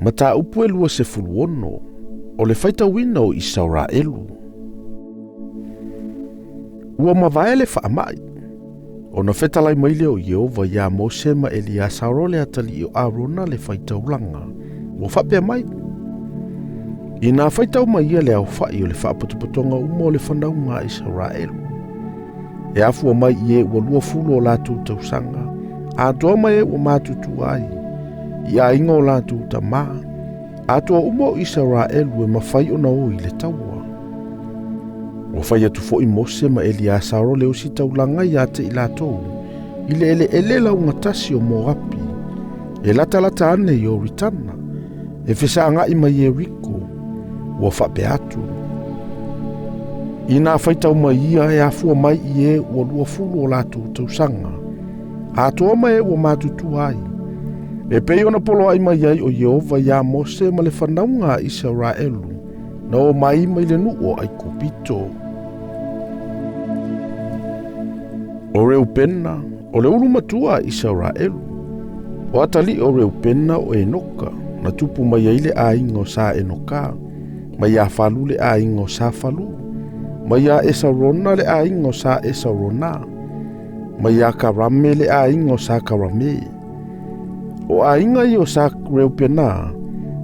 Mataupu e 26, o le faitauina o Isaraelu. Ua mavae le faamai, ona fetalai mai lea o Ieova iā Mose ma Eliasaro le atalii o Arona le faitaulaga, ua faapea mai, Inā faitau mai ia le aofa'i o le faapotopotoga uma o le fanauga a Isaraelu, e afua mai i e ua 20 o latou tausaga, atoa ma e ua matutua ai, i aiga o latou tamā, atoa uma o Isaraelu e mafai ona o i le taua. Ua fai atu foi Mose ma Eliasaro le ositaulaga iā te i latou, i le eleele laugatasi o Moapi, e latalata ane i Ioritana, e fesagai ma Ieriko, ua faapea atu, Inā faitau mai ia e afua mai i e ua 20 o latou tausaga, atoa ma e ua matutua ai, e pei ona poloai mai ai o Ieova iā Mose ma le fanauga a Isaraelu, na omai mai le nuu o Aikupito. O Reupena, o le ulu matua a Isaraelu. O atalii o Reupena o Enoka, na tupu mai ai le aiga o Sa Enoka, mai ia Falu le aiga o Sa Falu, mai ia Esarona le aiga o Sa Esarona, mai ia Karame le aiga o Sa Karame. O aiga ia o Sa Reupena,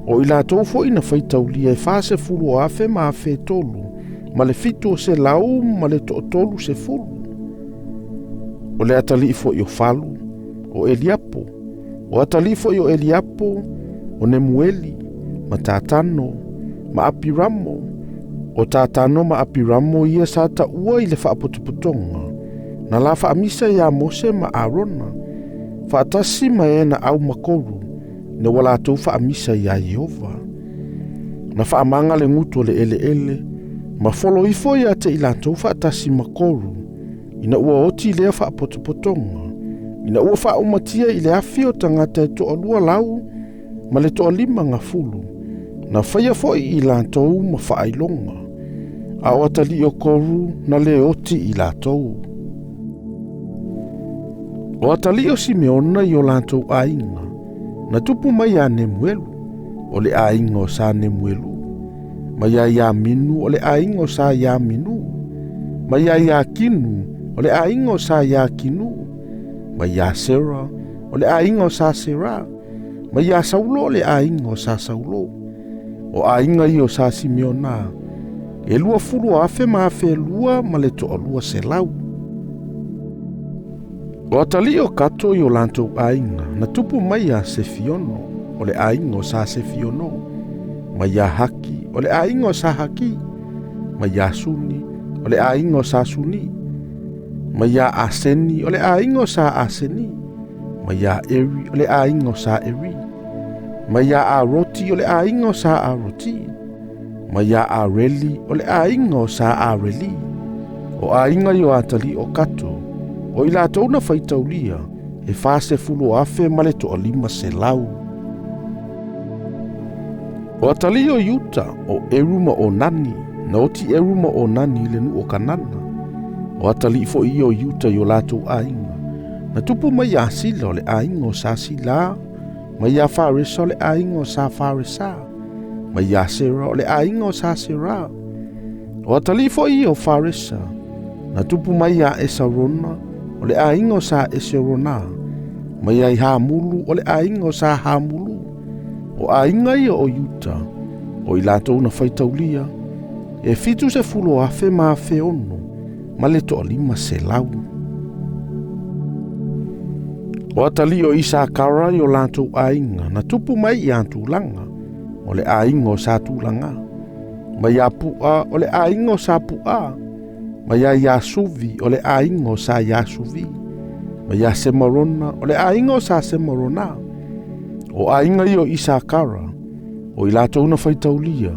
o i latou foi na faitaulia e 40,000 ma 1,300, ma le 730. O le atalii foi o Falu, o Eliapo, o atalii foi o Eliapo, o Nemueli, ma Tatano, ma Apiramo. O Tatano ma Apiramo ia sa taua i le faapotopotoga, na la faamisa iā Mose ma Arona, faatasi ma e na au makoru, ina ua latou faamisa iā Ieova. Na faamaga le gutu o le eleele, ma folo ifo ia te i latou faatasi ma koru, ina ua oti lea faapotopotoga, ina ua faaumatia i le afi o tagata e 250 ma le 50, na faia foi i latou ma faailoga, a o atalii o koru na le oti i latou. O atalii o Simeona i o latou aiga, na tupu mai ia Nemuelu, o le aiga o Sa Nemuelu, mai ia Iaminu, o le aiga o Sa Iaminu, mai ia Iakinu, o le aiga o Sa Iakinu, mai ia Sera, o le aiga o Sa Sera, mai ia Saulo, o le aiga o Sa Saulo. O aiga ia o Sa Simeona, e 20,000 ma 2,200 ma le 200. O atalii o Kato i o latou aiga, na tupu mai ia Sefiono, o le aiga o Sa Sefiono, mai ia Haki, o le aiga o Sa Haki, mai ia Suni, o le aiga o Sa Suni, mai ia Aseni, o le aiga o Sa Aseni, mai ia Eri, o le aiga o Sa Eri, mai ia Aroti, o le aiga o Sa Aroti, mai ia Areli, o le aiga o Sa Areli. O aiga i o atalii o Kato, o i latou na faitaulia, e 40,000 ma le 500. O atalii o Iuta, o Eru ma Onani, na oti Eru ma Onani i le nuu o Kanana. O atalii foi ia o Iuta i o latou aiga, na tupu mai ia Sila o le aiga o Sa Sila, mai ia Faresa o le aiga o Sa Faresa, mai ia Sera o le aiga o Sa Sera. O atalii foi ia o Faresa, na tupu mai ia Esarona, o le aiga o Sa Eserona, mai ia Hamulu, o le aiga o Sa Hamulu. O aiga ia o Iuta, o i latou na faitaulia, e 70,000 ma 6,500 ma le 500. O atalii o Isakara i o latou aiga, na tupu mai ia Tulaga, o le aiga o Sa Tulaga, mai ia Pua, o le aiga o Sa Pua, mai ia Iasuvi, o le aiga o Sa Iasuvi, mai ia Semarona, o le aiga o Sa Semarona. O aiga ia o Isakara, o i latou na faitaulia,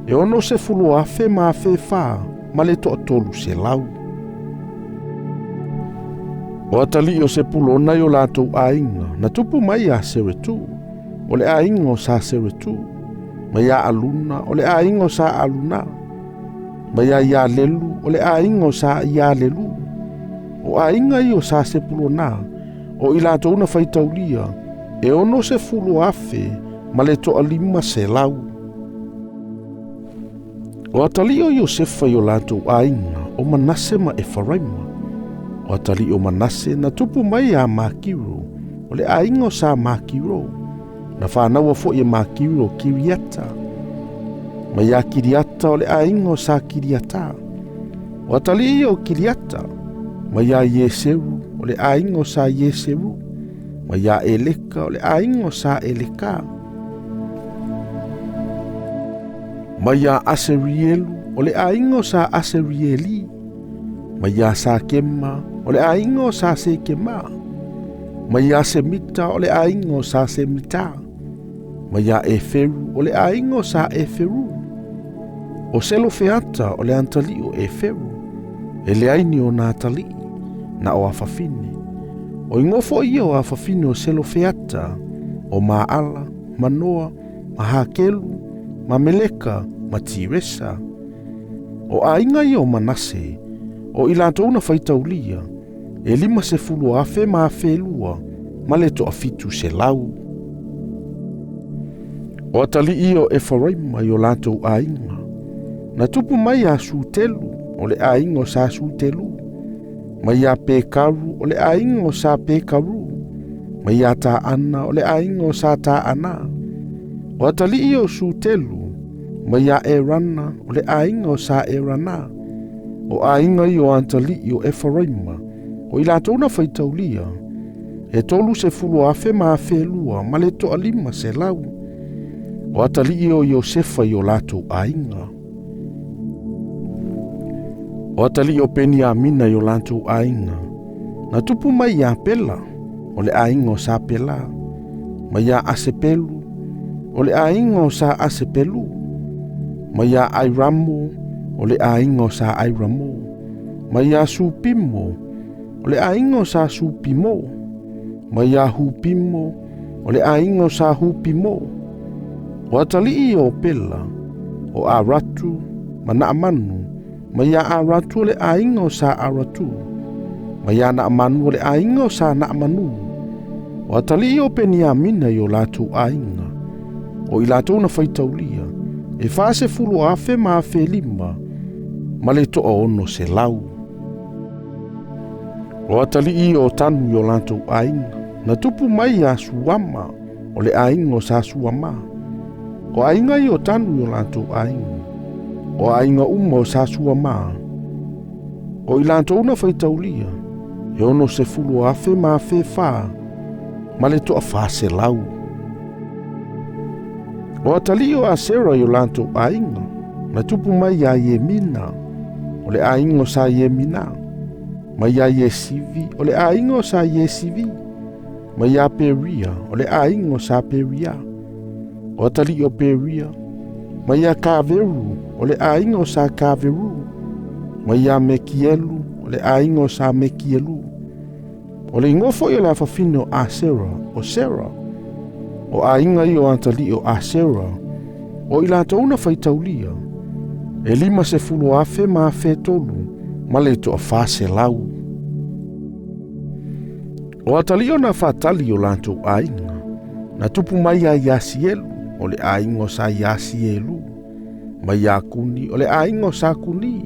e 60,000 ma 4,000 ma le 300. O atalii o Sepulona i o latou aiga, na tupu mai ia Seretu, o le aiga o Sa Seretu, mai ia Aluna, o le aiga o Sa Aluna, mai ia Ialelu, o le aiga o Sa Ialelu. O aiga ia o Sa Sepulona, o i latou na faitaulia, e 60,000 ma le 500. O atalii o Iosefa i o latou aiga o Manase ma Efaraima. O atalii o Manase na tupu mai iā Makiro, o le aiga o sa Makiro, na fanaua foʻi e Makiro Kiriata. Mai iā Kiriata o le aiga o sa Kiriata. O atalii ia o Kiriata, mai iā Ieseru, o le aiga o sa Ieseru, mai iā Eleka, o le aiga o sa Eleka. Mai iā Aserielu, o le aiga o sa Aserieli, mai iā Sakema, o le aiga o sa Sekema, mai iā Semita, o le aiga o sa Semita, mai iā Eferu, o le aiga o sa Eferu. O Selofeata o le atalii o Eferu, e leai ni ona atalii, na o afafine. O igoa foʻi ia o afafine o Selofeata, o Maala, ma Noa, ma Hakelu, ma Meleka, ma Tiresa. O aiga ia o Manase, o i latou na faitaulia, e 50,000 ma 2,000, ma le 700. O atalii ia o Efaraima i o latou aiga, na tupu mai iā Sutelu, o le aiga o sa Sutelu, mai iā Pekaru, o le aiga o sa Pekaru, mai iā Taana, o le aiga o sa Taana. O atalii ia o Sutelu, mai iā Erana, o le aiga o sa Erana. O aiga ia o atalii o Efaraima, o i latou na faitaulia, e 30,000 ma 2,000 ma le 500. O atalii o Iosefa i o latou aiga. O atalii o Peniamina i o latou aiga, na tupu mai iā Pela, o le aiga o sa Pela, mai iā Asepelu, o le aiga o sa Asepelu, mai iā Airamo, o le aiga o sa Airamo, mai iā Supimo, o le aiga o sa Supimo, mai iā Hupimo, o le aiga o sa Hupimo. O atalii o Pela, o Aratu, ma Naamanu, mai iā Aratu o le aiga o sa Aratu, mai iā Naamanu o le aiga o sa Naamanu. O atalii o Peniamina i o latou aiga, o i latou na faitaulia, e 40,000 ma 5,000, ma le 600. O atalii o Tanu i o latou aiga, na tupu mai iā Suama, o le aiga o sa Suama. O aiga ia o Tanu i o latou aiga, o aiga uma o sa Suama. O i latou na faitaulia, e 60,000 ma 4,000, ma le 400. O atalii o Asera i o latou aiga, na tupu mai iā Iemina, o le aiga o sa Iemina, mai iā Iesivi, o le aiga o sa Iesivi, mai iā Peria, o le aiga o sa Peria. O atalii o Peria, mai iā Kaveru, o le aiga o sa Kaveru, mai iā Mekielu, o le aiga o sa Mekielu. O le igoa foʻi o le afafine o Asera, o Sera. O aiga ia o atalii o Asera, o i latou na faitaulia, e 50,000 ma 3,000, ma le 400. O atalii o Nafatali o latou aiga, na tupu mai iā Iasielu, o le aiga o sa Iasielu, mai iā Kuni, o le aiga o sa Kuni,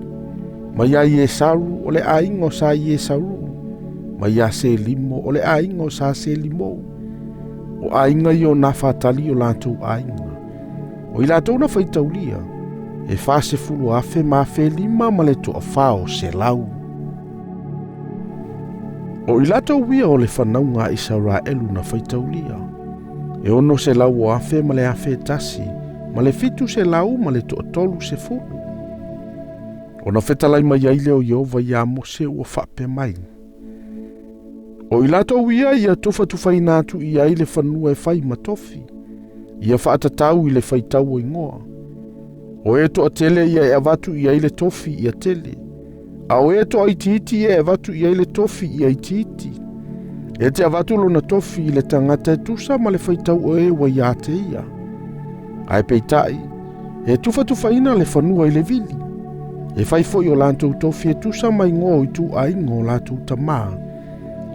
mai iā Iesaru, o le aiga o sa Iesaru, mai iā Selimo, o le aiga o sa Selimo. O aiga ia o Nafatali o latou aiga, o i latou na faitaulia, e 40,000 ma 5,000 ma le 400. O i latou ia o le fanauga a Isaraelu na faitaulia, e 600,000 ma le 1,000, ma le 700 ma le 30. Ona fetalai mai ai lea o Ieova iā Mose ua faapea mai. O i latou ia ia tufatufaina atu i ai le fanua e fai ma tofi, ia faatatau i le faitau o igoa. O e toatele ia e avatu i ai le tofi ia tele, a o e toaitiiti ia e avatu i ai le tofi ia itiiti. E te avatu lona tofi i le tagata e tusa ma le faitau o e ua ia te ia. Ae peitai, e tufatufaina le fanua i le vili. E fai foʻi o latou tofi e tusa ma igoa o ituaiga o latou tamā.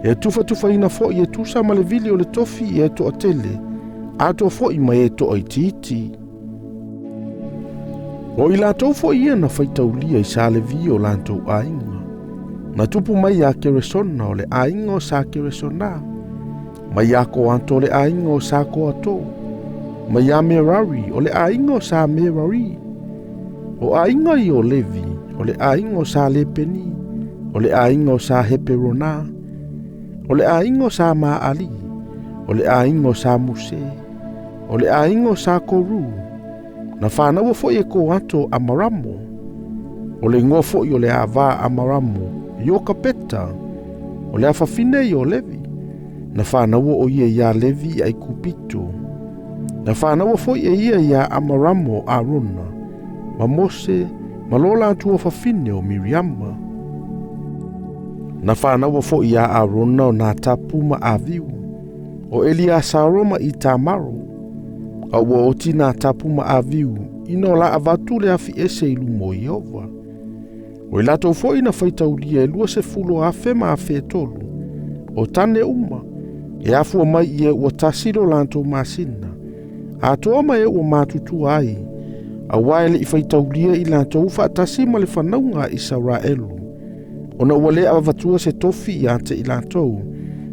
E tufatufaina foʻi e tusa ma le vili o le tofi i e toatele, Atoa foi ma e toaitiiti. O i latou foi ia na faitaulia i sa Levi o latou aiga. Na tupu mai ia Keresona o le aiga o sa Keresona, mai ia Koato o le aiga o sa Koato, mai ia Merari o le aiga o sa Merari. O aiga ia o Levi, o le aiga o sa Lepeni, o le aiga o sa Heperona, o le aiga o sa Maali, o le aiga o sa Muse, o le aiga o sa Koru. Na whānaua foi e Koato Amaramo. O le ingoa foi o le ava Amaramo, Iokapeta, o le afafine ia o Levi. Na whānaua o ia ia Levi i Aikupito. Na whānaua foi e ia ia Amaramo Arona, ma Mose, ma lo latua fafine o Miriama. Na whānaua foi ia Arona o Natapu ma Aviu, o Eliasaro ma Itamaro, a ua oti Natapu ma Aviu, ina o la avatu le afi ese i lumo i Ieova. O i latou foi na faitaulia e 20,000 ma 1,300, o tane uma, e afua mai i e ua tasi lo latou masina, atoa ma e ua matutua ai, aua e le i faitaulia i latou faatasi ma le fanauga a Isaraelu, ona ua le avatua se tofi ia te i latou,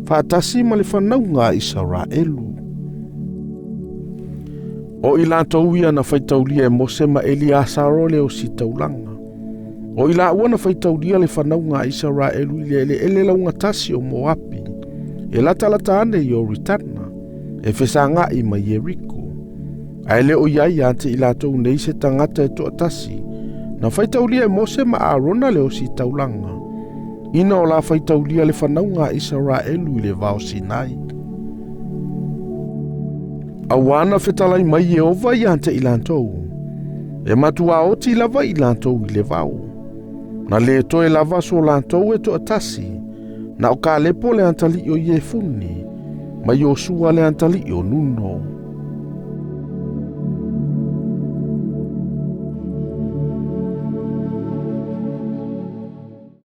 faatasi ma le fanauga a Isaraelu. O i latou ia na faitaulia e Mose ma Eliasaro le ositaulaga. O i laua na faitaulia le fanauga a Isaraelu i le eleele laugatasi o Moapi, e latalata ane i Ioritana, e fesagai ma Ieriko. Ae le o iai ia te i latou nei se tagata e toatasi, na faitaulia e Mose ma Arona le ositaulaga, ina o la faitaulia le fanauga a Isaraelu i le vao Sinai. Auā na fetalai mai Ieova ia te i latou, e matua oti lava i latou i le vao. Na le toe lava so latou e toatasi, na o Kalepo le atalii o Iefune, ma Iosua le atalii o Nuno.